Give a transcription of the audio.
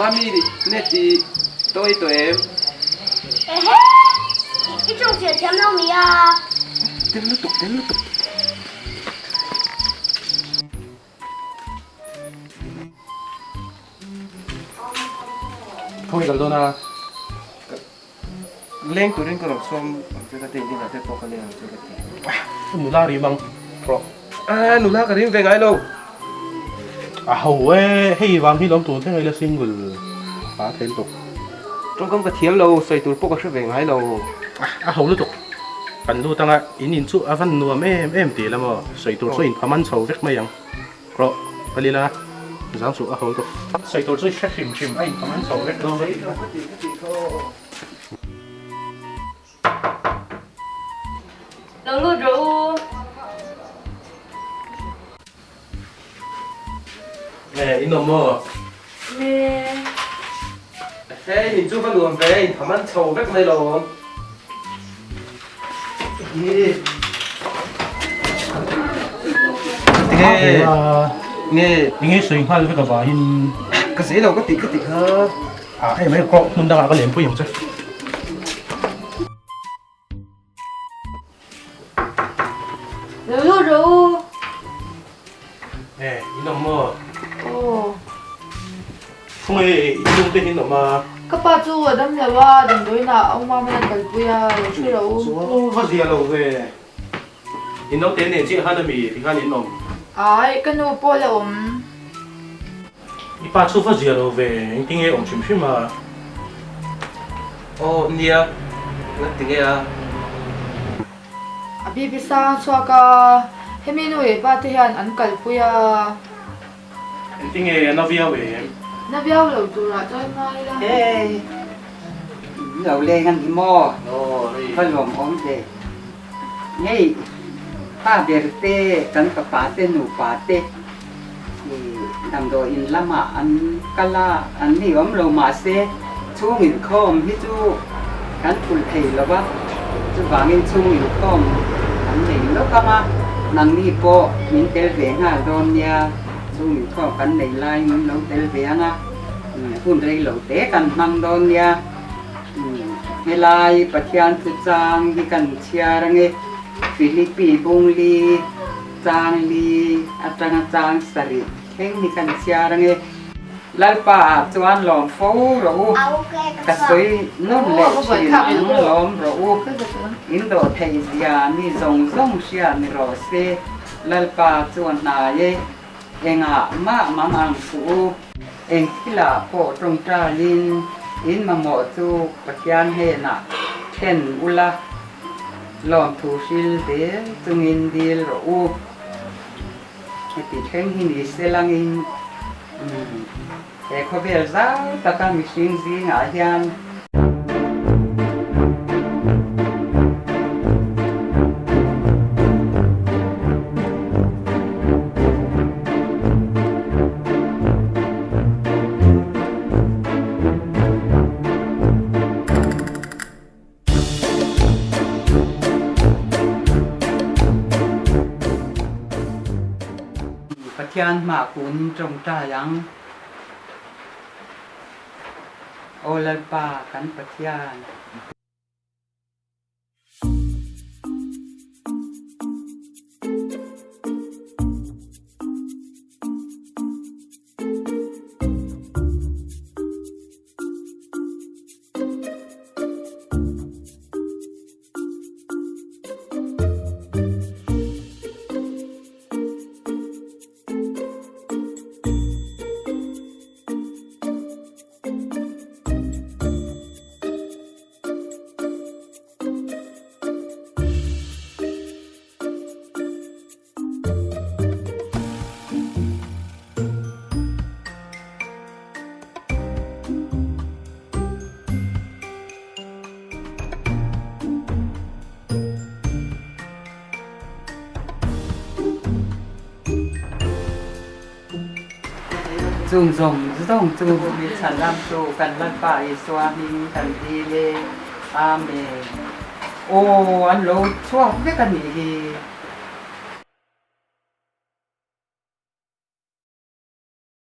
Mami net i tawi tawh em? Ehe! I tawng fiah thiam lo mi a? Tel lutuk, tel lutuk. Khawi kal dawn a? Leng turin ka rawn sawm ang che ka ti, inah te pawh ka leng ang che ka ti. Nula rim ang rawh. A nula ka rim ve ngai lo. A ho e, hei vang hi lawm tur thleng ila single a thei lutuk. Tawngkam ka thiam lo, sawi tur pawh ka hre ve ngai lo. A ho lutuk. Kan lut anga in in chu a van nuam em em tih la maw, sawi tur chu inpha man chho vek mai ang. Rawh, ka lila zang chu a ho tawh. Sawi tur chu i hre hrim hrim a inpha man chho vek dawn ka tih kha. Lo lut rawh u. Nge in awm maw? Me. Hei min chu va nuam ve, inpha man chho vek mai lo awm. Nge nge Enge sawi nghal vek avangin ka zei lo ka tih ka tih kha. A hei mai kawh hmun dangah ka lem pui ang che. Lo lut rawh u. Nge in awm maw? Aw. Khawnge i hnung te hi in awm a? Ka pa chu a dam lo a, damdawiinah a awm a, min a kalpui a, lo hre rawh u. Chu va zia lo ve. I naute nen chiah khan ami ti khan in awm? Ai, ka nu pawh la awm. I pa chu va zia lo ve, engtinge awm hrim hrim a? Aw nia, ngatinge a? A bibi sang a chhuak a, hemi nu leh pa te hian an kalpui a. Engtinge a na viau em? Na viau lo turah chuan ngai ila. Hey! Lo leng a ni maw? Va lawm awm ve. Hei, pa ber te, kan fapa te, nupa te i damdawi in lamah an kal a, an ni awm lo mahse chhung inkhawm hi chu kan phulh thei lo va, chuvangin chhung inkhawm kan nei lawk ang a, nangni pawh min tel ve nghal dawn nia, chhung inkhawm kan nei laiin min lo tel ve ang a, hun rei lo te kan hmang dawn nia. Helai Pathian thu chang hi kan chhiar ange, Philippi bungli chang li atanga chang sarih thleng hi kan chhiar ange. Lalpa ah chuan lawm fo rawh u, ka sawi nawn leh thin ang lawm rawh u, in dawh theih zia mi zawng zawng hria ni rawh se, Lalpa chu a hnai e, engah mah mang ang suh u. Eng thilah pawh tawngtalin in mamawh chu Pathian hnenah thlen ula, lawmthu hril zel chungin dil rawh u. Heti thleng hi ni se langin he khawvel zau taka mihring zingah hian, Pathian hmah kun tawngtai ang. Aw Lalpa kan Pathian. Chung zawng zawng chu min chhanlamtu kan Lalpa Isua hming kan dil e. Amen. Aw, an lo chhuak vek a nih hi.